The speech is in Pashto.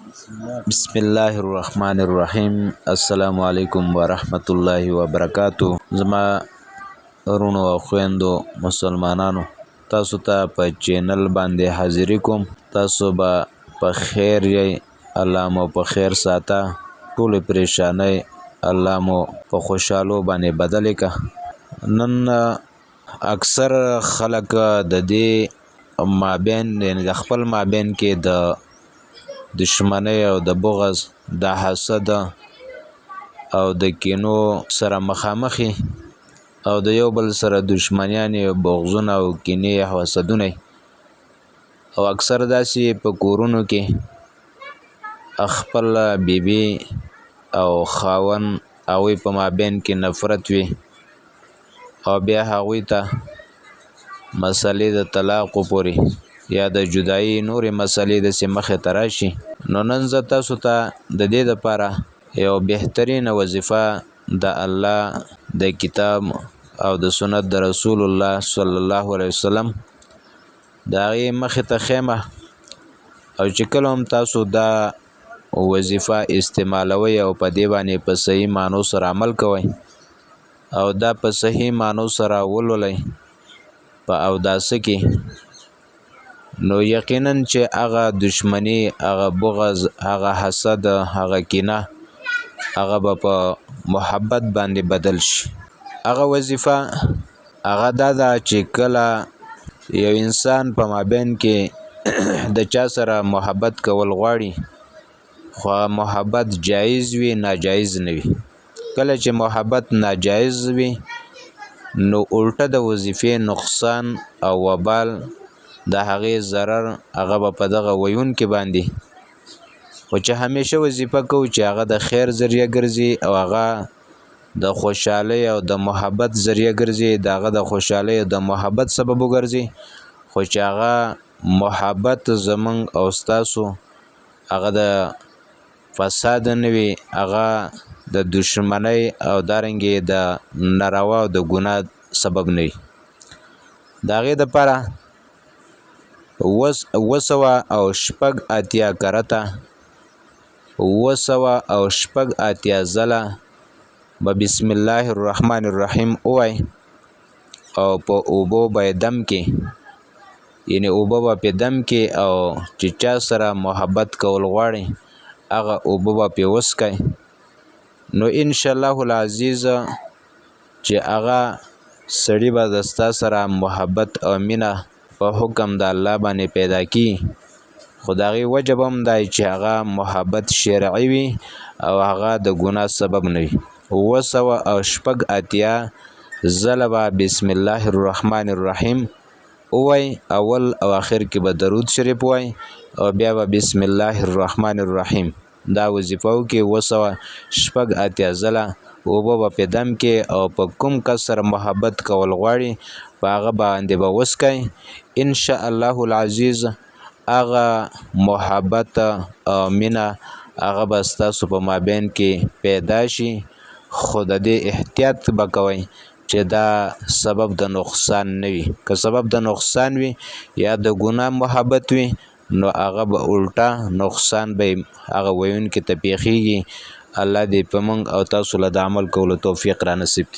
بسم الله الرحمن الرحیم. السلام علیکم ورحمت الله وبرکاتو. زما وروڼو او خویندو مسلمانانو، تاسو ته په چینل باندې حاضری کوم. تاسو به په خیر یئ، الله مو په خیر ساته. ټولې پریشانۍ الله مو په خوشحالو باندې بدلې که. نن اکثر خلک د دې مابین، یعنی د خپل مابین کې د دشمنۍ او د بغض، د حسد او د کینو سره مخامخي او د یو بل سره دشمنیانې، بغضونه او کینې او حسدونه، او اکثر داسې په کورونو کې خپل بیبي او خاوند هغوی په مابین کې نفرت وي، او بیا هغوی ته مسلې د طلاق پورې یا د جدایي نورې مسلې داسې مخې ته راشي. نو نن زه تاسو ته د دې دپاره یو بهترینه وظیفه د الله د کتاب او د سنت د رسول الله صلی الله علیه وسلم د هغې مخې ته خیمه، او چې کله هم تاسو دا وظیفه استعمالوئ او په دې باندې په صحیح معنو سره عمل کوئ او دا په صحیح معنو سره ولولئ په اوداسه کې، نو یقینا چې هغه دشمنی، هغه بغض، هغه حسد، هغه کینه، هغه به په محبت باندې بدل شي. هغه وظیفه هغه دا ده چې کله یو انسان په مابین کې د چا سره محبت کول غواړي، خو هغه محبت جایز وي، ناجایز نه وي. کله چې محبت ناجایز وي، نو الټه د وظیفې نقصان او وبال، د هغې ضرر هغه به په دغه ویونکي باندې. خو چې همیشه وظیفه کوو چې هغه د خیر ذریعه ګرځي او هغه د خوشحالۍ او د محبت ذریعه ګرځي، د هغه د خوشحالۍ او د محبت سبب وګرځي. خو چې هغه محبت زمونږ او ستاسو هغه د فساد نه وي، هغه د دشمنۍ او دارنګې د ناروا او د ګناه سبب نه وي. د هغې دپاره 786 کرته، 786 ځله به بسم الله الرحمن الرحیم ووایي او په اوبو به یې دم کې، یعنی اوبه به پې دم کې، او چې چا سره محبت کول غواړي هغه اوبه به پې وڅکئ. نو انشاءالله العزیز چې هغه سړي به د ستا سره محبت او مینه په حکم د الله باندې پیدا کی. خو د هغې وجه به هم دا وي چې هغه محبت شرعي وي او هغه د ګناه سبب نه وي. 786 ځله به بسم الله الرحمن الرحیم ووایي، اول او آخر کې به درود شریف ووایي او بیا به بسم الله الرحمن الرحیم دا وظیفه وکړي. 786 ځله اوبه به په دم کې او په کوم کس سره محبت کول غواړي په هغه باندې به وڅکئ. ان شاء الله العزیز هغه محبت او مینه هغه به ستاسو په مابین کې پیدا شي. خو د دې احتیاط به کوئ چې دا سبب د نقصان نه وي. که سبب د نقصان وي یا د ګناه محبت وي، نو هغه به الټه نقصان به هغه ویونکي ته پیښیږي. الله دې په موږ او تاسو له د عمل کولو توفیق را نصیب کړي.